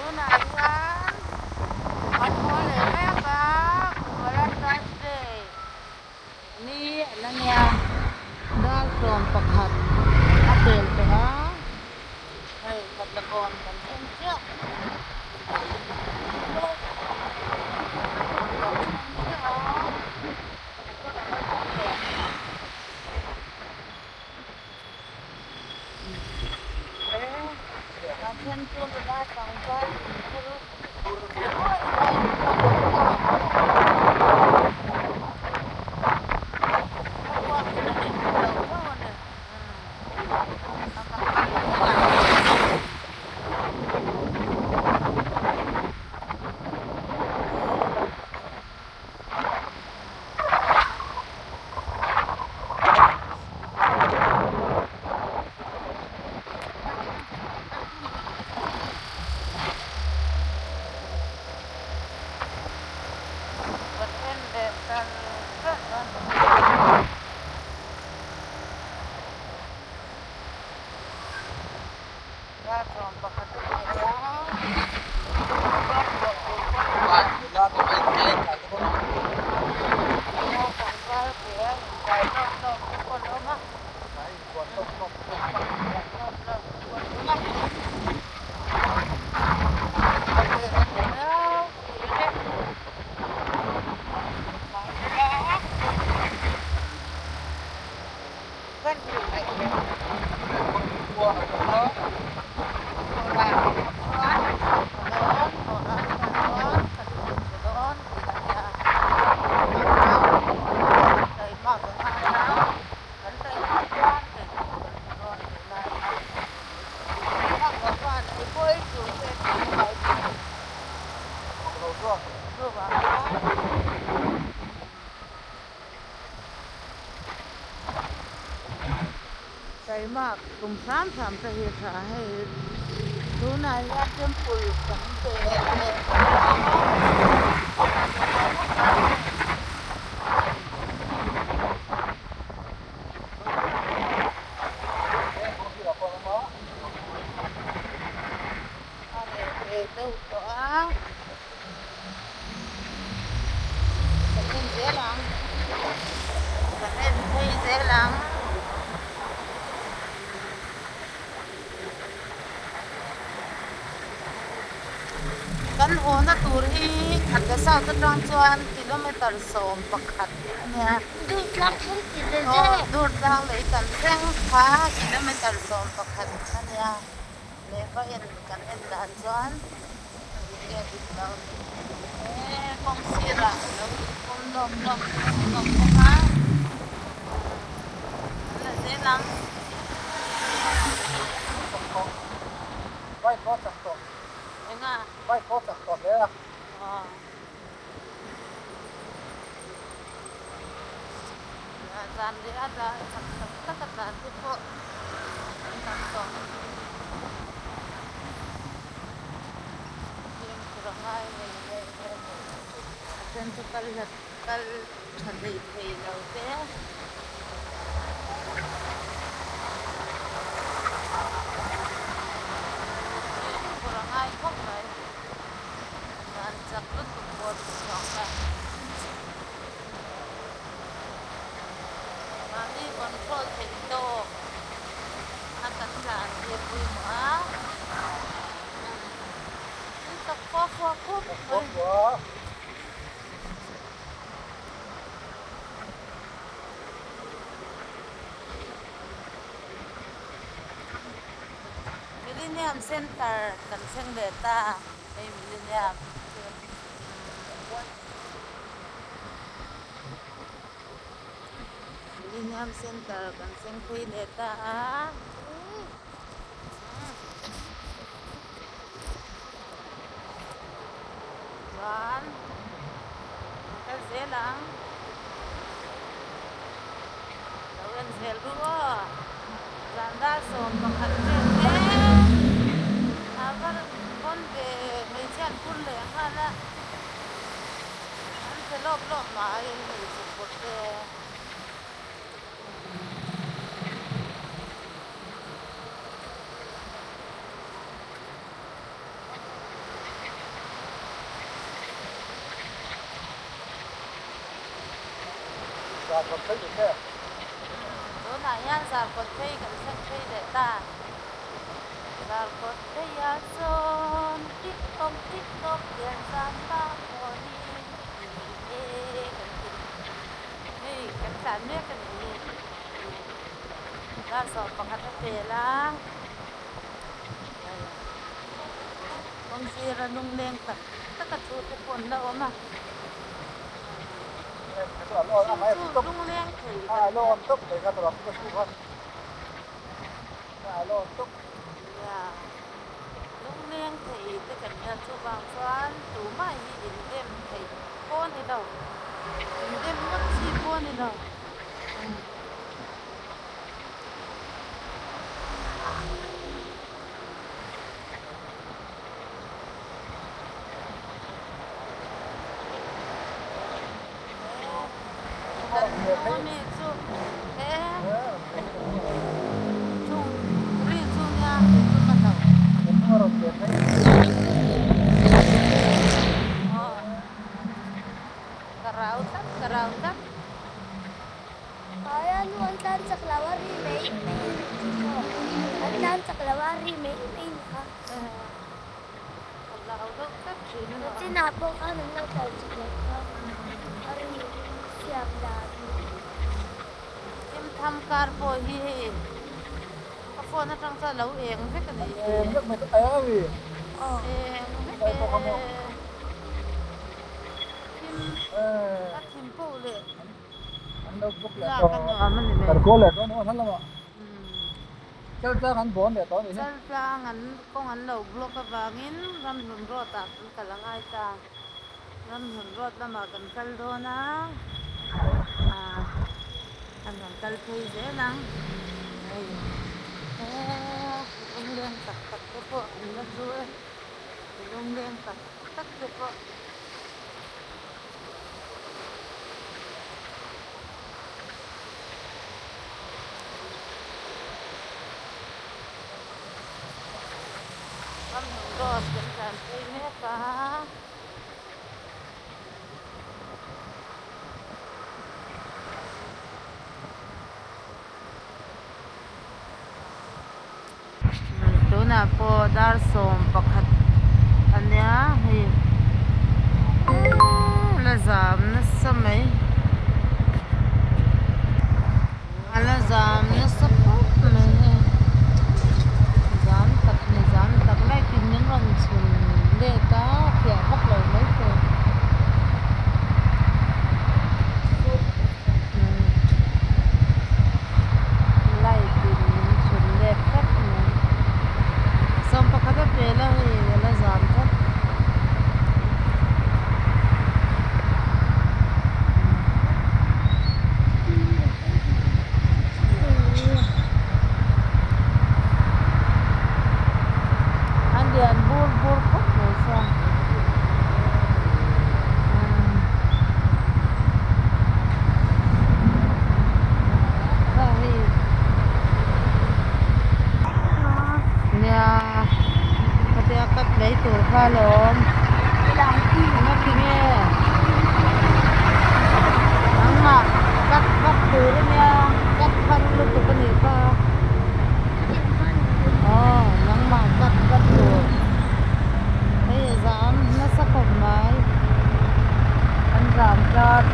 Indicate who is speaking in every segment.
Speaker 1: Tunah hian kan haw leh mek a, Valentine's Day ni a la nia, dar 11 a pel tawh a, hei Patlawn kan thleng chiah. Kan en leh char char dawn a ni. Dar 11 a ni a. Tlangval ke a inkai lawk lawk te pawh an awm a. Lawk lawk te pawh an awm a. Taimak tum hram hram te hi a tha a, hei tunah hian temple kan pe leh a reh ve deuh tawh a. Kan en zel ang kan en phei zel ang. Kan hawna tur hi Khatla South atang chuan kilometer 11 a nia. Aw Durtlang lei kan thleng kha kilometer 11 a nia. Lehkha en kan en dan chuan dik nge dik lo e kawng sirah a lo inpawm lawk lawk an awm bawk a an la zel ang.
Speaker 2: Bike pawh chak tawh.
Speaker 1: Enga?
Speaker 2: Bike pawh chak tawh hle a.
Speaker 1: Aw. Zan leh a chak tak tak a tlan te pawh an tam tawh. Fimkhur a ngai ngei ngei a then chu kal hlat kal tha hlei thei lo te. Fimkhur a ngai khawp mai. Tlan chak lutuk pawh chu chhuak a. Mahni control theih tawk a kan tlan hi a pawimawh a. Thil tak fua fua khawp mai. Millennium Center kan thleng leh ta. Hei Millennium Millennium Center kan thleng phei leh ta a. Chuan kal zel ang. Lo en zel ru aw. Zan dar 11 vel te a va pawn ve hmeichhia an phur leh nghal a. An che lawp lawp mai hmeichhe phur te.
Speaker 2: Zarkawt phei ni che.
Speaker 1: Tunah hian Zarkawt phei kan thleng phei leh ta. Zarkawt pheiah chuan tik tawk tik tawk lian zan bak hawnin ni e kan ti. Hei kan tlan mek a nih hi. Dar 11 a pel a. Kawngzira lungleng tak tak a thu te pawh an la awm a. Chu chu lungleng thei kan nia. Lungleng thei te kan nia chuvang chuan tumah hi indem theih pawh a ni lo. Indem ngawt chi pawh a ni lo. Kan hnung ami chu he chung ri chu nia kei chu ka hlauh. Aw ka rau tlat ka rau tlat.
Speaker 3: Aia nu an tlan chak lo a ri mai mai a nih chu maw? An tlan chak lo a ri mai mai a nih kha. Chinah pawh khan an lo tlan chak lo kha a ri siam dan hi.
Speaker 1: Thim tham kar pawh hi hei ka phone atang chuan lo eng vek a nih hi.
Speaker 2: Eng vek mai a ri.
Speaker 1: Eng vek e. Thim a thim poh leh.
Speaker 2: An lo bawk leh tawh Tarkawl leh tawh a ni hman lamah Chaltlang an bawn leh tawh a nih hi.
Speaker 1: Chaltlang an kawng an lo block avangin Ramhlun road ah kan kal a ngai ta. Ramhlun road lamah kan kal dawn a, ah an rawn kal phei zel ang. Hei he lungleng tak tak te pawh an la zu e, lungleng tak tak te pawh. Ramhlun road kan tlan phei mek a. Tunah pawh dar 11 a nia hei la zam nasa mai a la zam nasa khawp mai hei zam tak ni zam tak light in min rawn chhun let a fiah vak lo mai thei. Light in min chhun let tlat mai. 11 a pel a hei a la zam tlat. An lian bur bur khawp mai chuan. Nia khatia cut mai tur kha alawm engati nge nangmah cut vak tur ania cut har lutuk anih kha aw nangmah cut vak tur hei a zam nasa khawp mai. An zam tlat.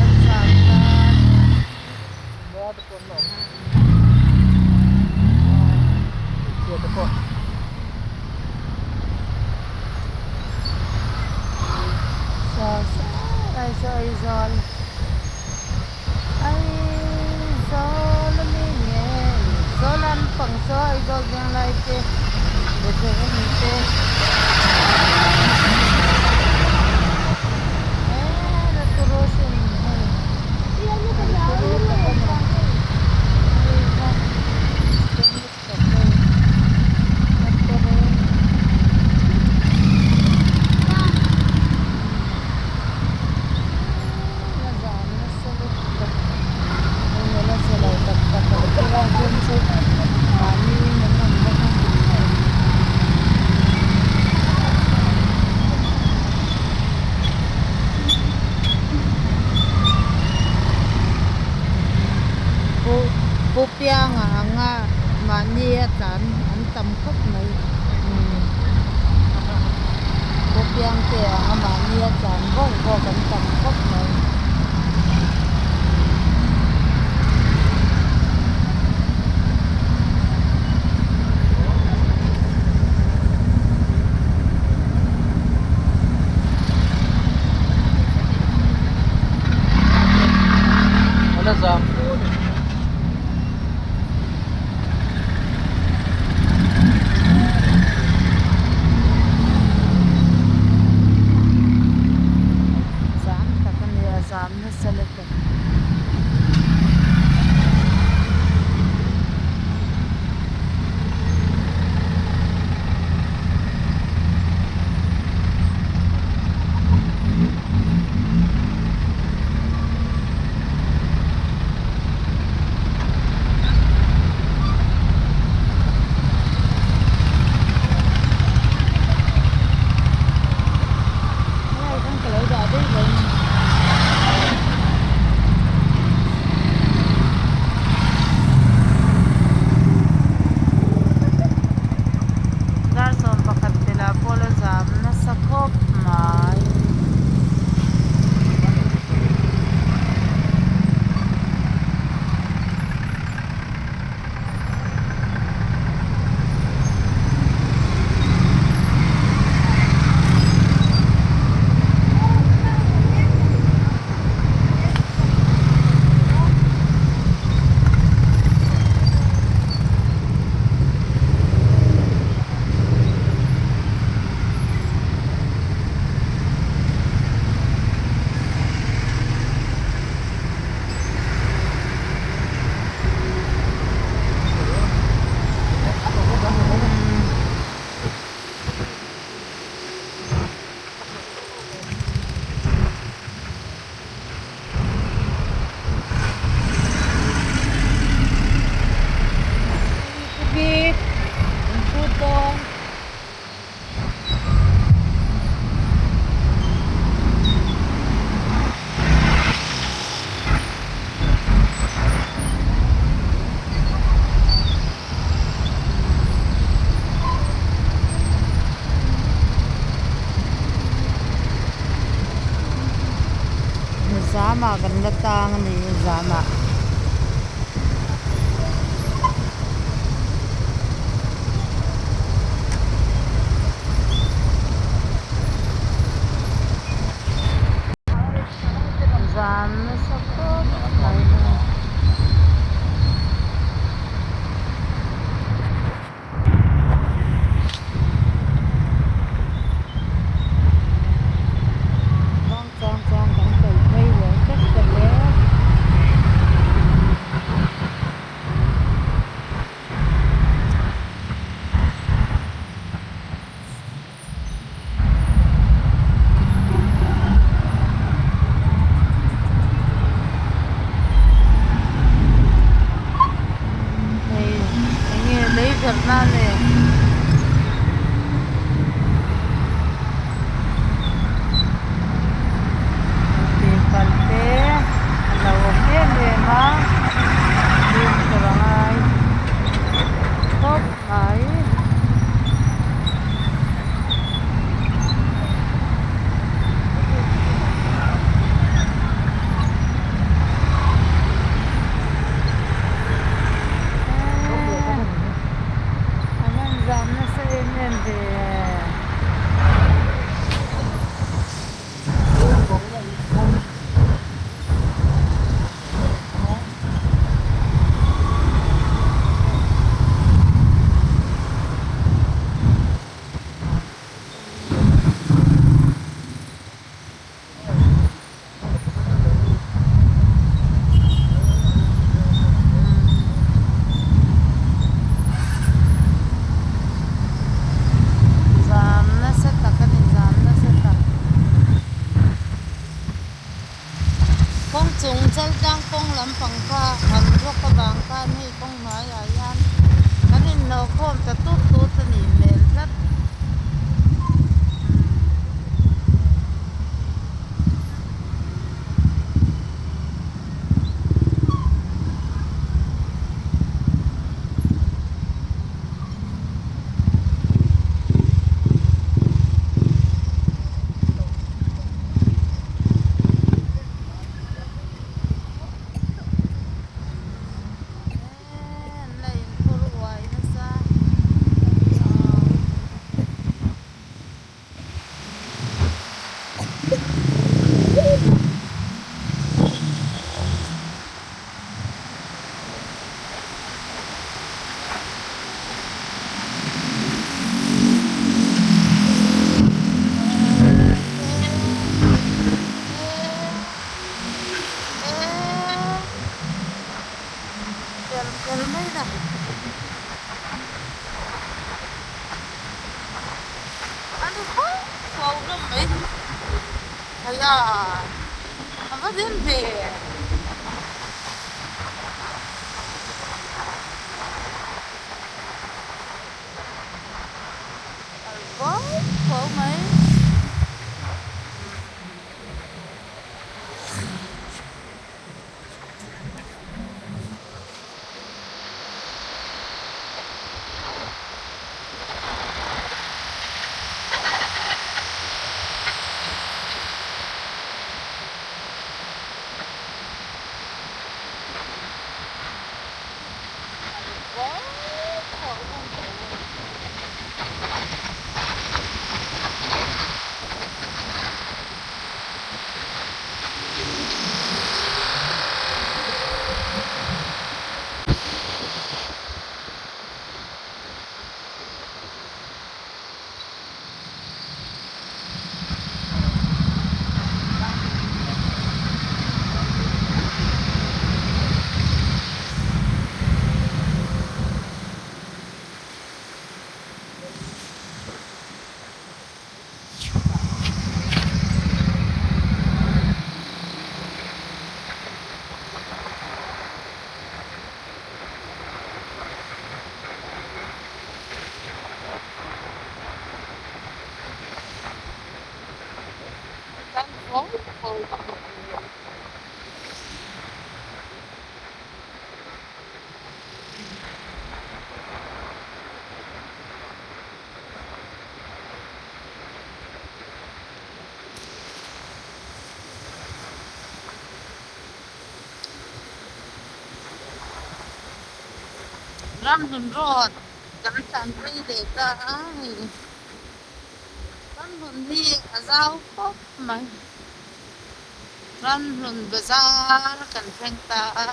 Speaker 1: An zam tlat. Saw saw saw Aizawl. Aizawl a mi nge Aizawl lampang saw Aizawl venglai te bethel a ni te eee la turu sin hei turu tak a ni hei kha chemist tak hei a turu. La zam nasa lutuk a eng la che lo tak tak ang chu a hun chu mahni in an awm bawk a. Pu Pu Pianga anga mahni a tlan an tam khawp mai umm Pu Piangte anga mahni a tlan vawk vawk an tam khawp mai. Zam tak a ni a zam nasa lutuk. Helai khan ka lo dah daih lo ni. Dar 11 pelh ah pawh la zam nasa khawp mai. Zamah kan la tang a ni zamah. Zam nasa khawp mai a. Vang chang chuan kan kal phei leh vek ta hle. Hei enge lei verhna a ni. Tihpalh te a lo awm em em a fimkhur a ngai khawp mai. A van zam nasa em em ve. Zam nasa tak a ni zam nasa tak. Kawng chung chaltlang kawng lampang kha an rawk avang khan hei kawng hnuaiah hian kan inhnawh khawm ta tut tut a nih hmel tlat. tel mai lo. A ni fo fo hlawm mai Haiya a va den ve. Kal fo fo mai. Kan fo fo ka hmu tur. Ramhlun road kan tlanpui leh ta a hei Ramhlun hi a zau khawp mai Ramhlun bazar kan thleng ta a.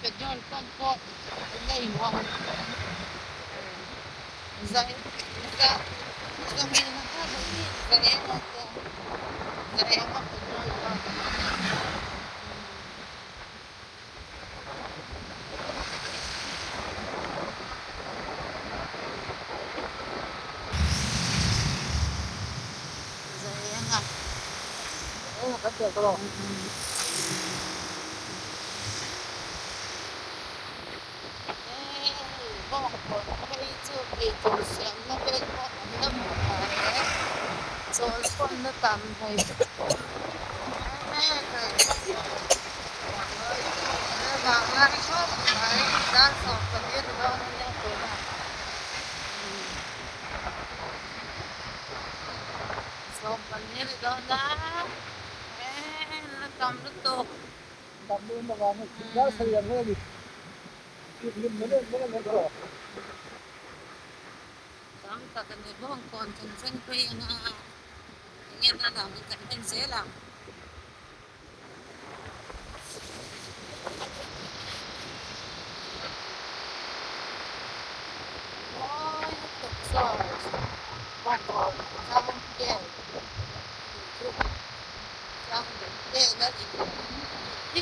Speaker 1: Petrol pump pawh a inhawng zai zaenga petrol pump. Zaenga. Bawngkawn phei chu eitur siamna vel pawh an la hmu thei e. Chawl chhawnna tam hei. Vanglai khawp mai dar 14 ri dawn a nia tunah. 14 ri dawn a la tam lutuk. Tam tak a ni bawngkawn kan thleng phei ang a enge na lang kan en zel ang. Mawi lutuk zawk bawngkawn tlang vel chu tlang vel a in hi.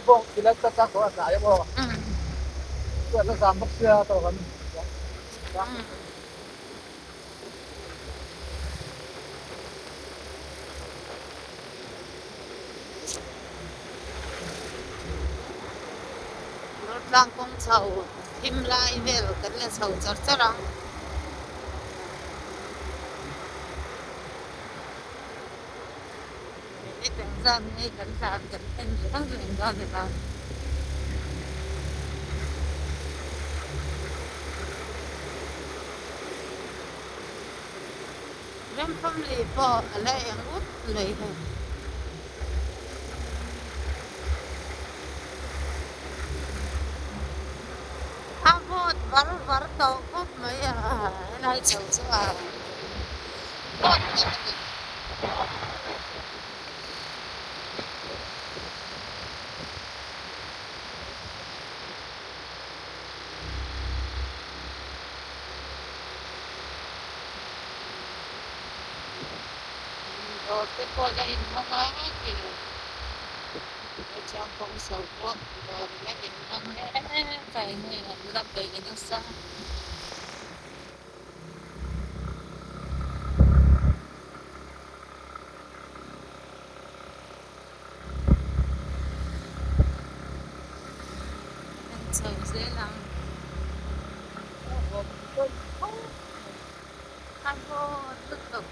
Speaker 2: pawh ti lai chak chak tawh a tlai a maw? Chuan la zam bawk sia tawh kan
Speaker 1: Rotlang kawng chho thim lai vel kan la chho char char a. Minute engzat nge kan tlan kan en reng reng dawn ni lo. Remfamli pawh a la eng ut mai hei. A vawt var var tawh khawp mai a, helai chho chu a vawt tak a ni. Dawr te pawh la inhawng a tih chuan kawng so pawh dawr la inhawng mek a enge an la beih nasa. Kan chho zel ang. A vawt lutuk.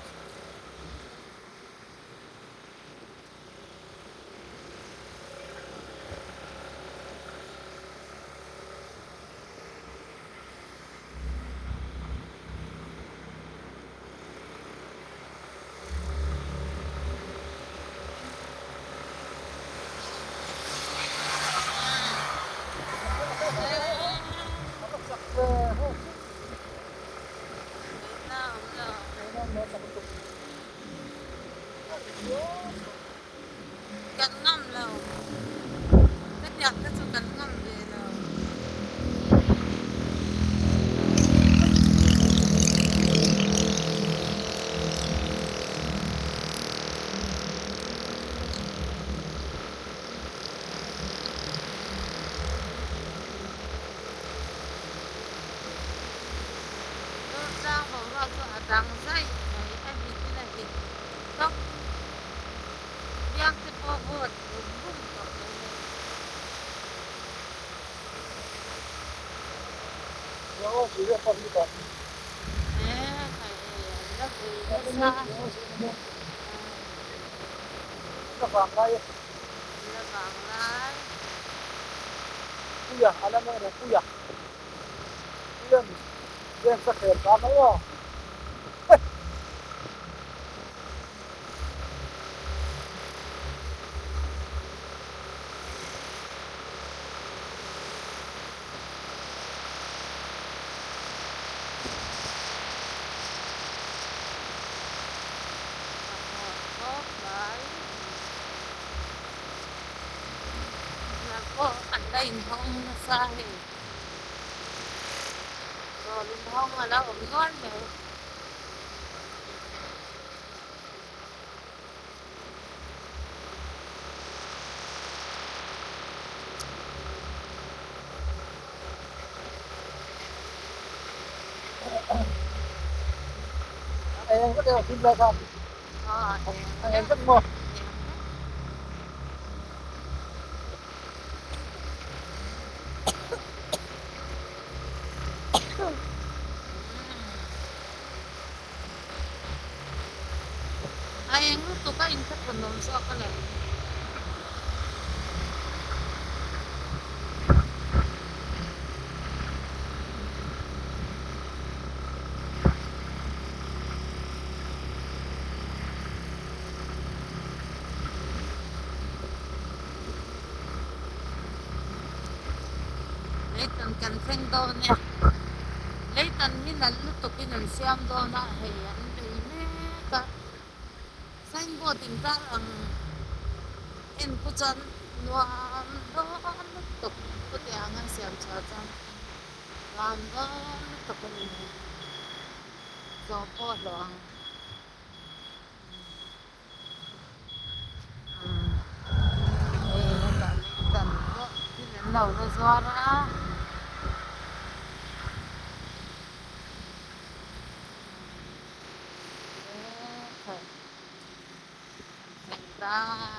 Speaker 1: Kan ngam lo. Hetiang te chu kan ngam ve lo. Durtlang boruak chu a dang zaih mai a hit in a hit tawp. Biang te pawh vawt bum bum tawh mai hei. He khai hei an la vui nasa.
Speaker 2: La vang lai.
Speaker 1: La vang lai.
Speaker 2: Puia a la nge le Puia. Puia ni. James a khel ta mai aw.
Speaker 1: A vawt khawp mai. Hna pawh an la inhawng nasa hei. Rawl inhawng a la awm nual mai.
Speaker 2: Eng vek emaw thil lai kha eng vek maw?
Speaker 1: A eng lutuk a inthlahrunawm zawk a le. Leitan kan thleng dawn e. Leitan hi nalh lutuk in an siam dawn a, hei an bei mek a. Signboard in tar ang en khu chuan nuam dawn lutuk khutiang an siam chhuah chuan nuam dawn lutuk a ni mai. Zawh pawh a hlawh ang. Hei hetah leitan. lo la zuar a. Ta.